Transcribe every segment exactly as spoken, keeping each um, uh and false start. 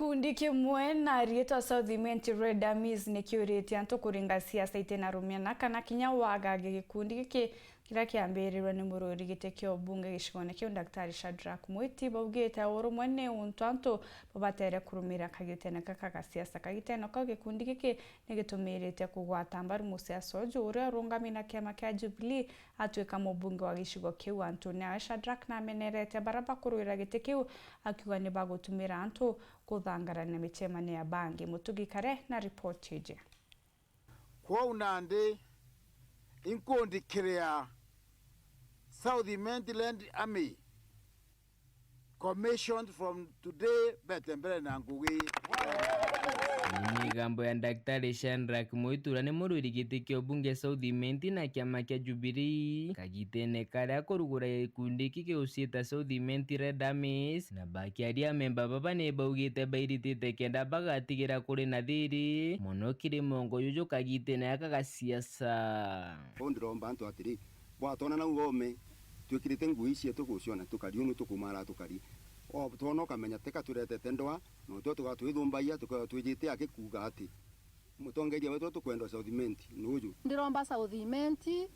Gikundi kimwe na riitwa South Imenti Red Armies ni kiuritie antu kuringa siasa itina rumena kana kinya wagagia. Gikundi giki kiria kiambirirwe ni mururi giti kia ubunge gicigone kiu, Daktari Shadrack Mwiti, baugite urumwe ni untu antu babatere kurumira kagitene gaka ga siasa. Kagitene kau gikundi giki ni gitumirite kugwata mbaru musiasa uju uria urungami na kiama kia Jubilee atwika mubunge wa gicigo kiu. Antuni awe Shadrack namenerete bara bakurwira giti kiu, akiuga ni bagutumira antu kuthangarania micemanio ya bangi. Mutugi Kare na ripoti iji. Kwou nandi inkundi kiria South Imenti Red Army commissioned from today, bete mbere na ngugi. Ni migambo ya Daktari Shadrack Mwiti uria ni murwiri giti kia ubunge South Imenti na kiama kia Jubilee. Kagitene karia kurugura gikundi giki giuciita South Imenti Red Armies, na bakiaria amemba baba ni baugite bairitite kenda bagatigira kuri na thiri mono kiri mongo juju kagitene gaka ga siasa. Kwou ndiromba antu atiri, bwatwona nau ome, twikirite nguo ici tuguciona tukari unu tukumara tukari. O twona ukamenya teka turetete ndwa, no twe tuga twithumbagia, tuka twijite akikuuga ati, mutongeria wetu tukwendwa South Imenti nuju. Ndiromba South Imenti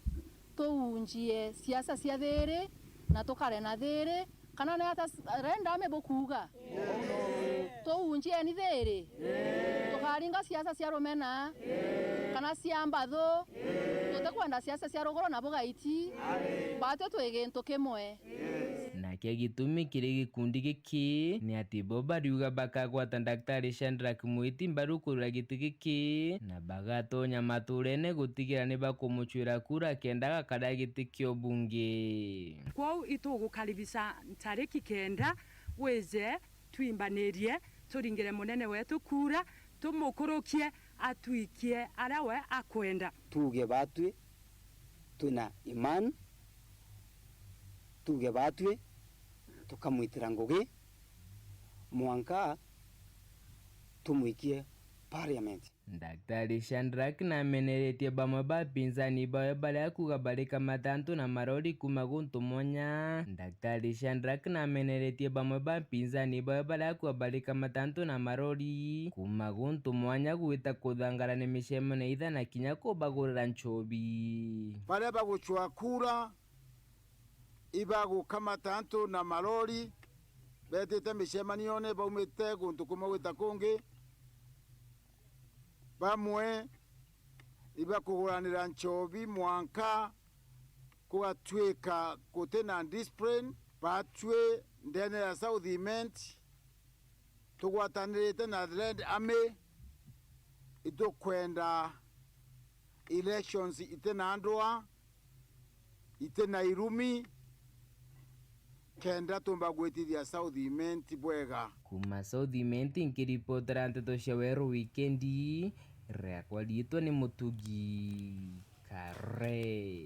tuunjie siasa cia thiri na tukare na thiri, kana ni ata s-, Red Army bukuuga? Tuunjieni thiri. Tukaringa siasa cia rumena kana cia mbathu. Tutikwenda siasa cia ruguru na bugaiti. Batwi twi gintu kimwe. Nakio gitumi kiri gikundi giki ni ati bo bariuga bakagwata Daktari Shadrack Mwiti mbaru kurira giti giki, na bagatonya maturene gutigira ni bakumucwira kura kenda gakaria giti kia ubunge. Kwou itugukaribisha ntariki kenda wije twimbanirie, turingire munene wetu kura, tumukurukie atwikie aria we akwenda. Tuuge batwi twina imani, tuuge batwi tukamwitira ngugi mwanka tumwikie parliament. Daktari Shadrack nameneretie bamwe ba mpinzani bawe baria akuuga barikamata antu na marori kuuma guntu mwanya. Daktari Shadrack nameneretie bamwe ba mpinzani bawe baria akuuga barikamata antu na marori kuuma guntu mwanya gwita kuthangarania micemanio itha na kinya kubagurira nchobi. Baria bagucwa kura ibagukamata antu na marori betite micemanione baumite guntu kumwe gwita kungi. Bamwe ibakuguranira nchobi mwanka kugatwika guti na discipline. Batwi ndene ya South Imenti tugwatanirite na Red Army, itukwenda elections iti na ndwa, iti na irumi, kenda tumba gwitithia South Imenti bwega. Kuuma South Imenti nkiripotera nteto cia Weru Wikendi, riakwa riitwa ni Mutugi Kare.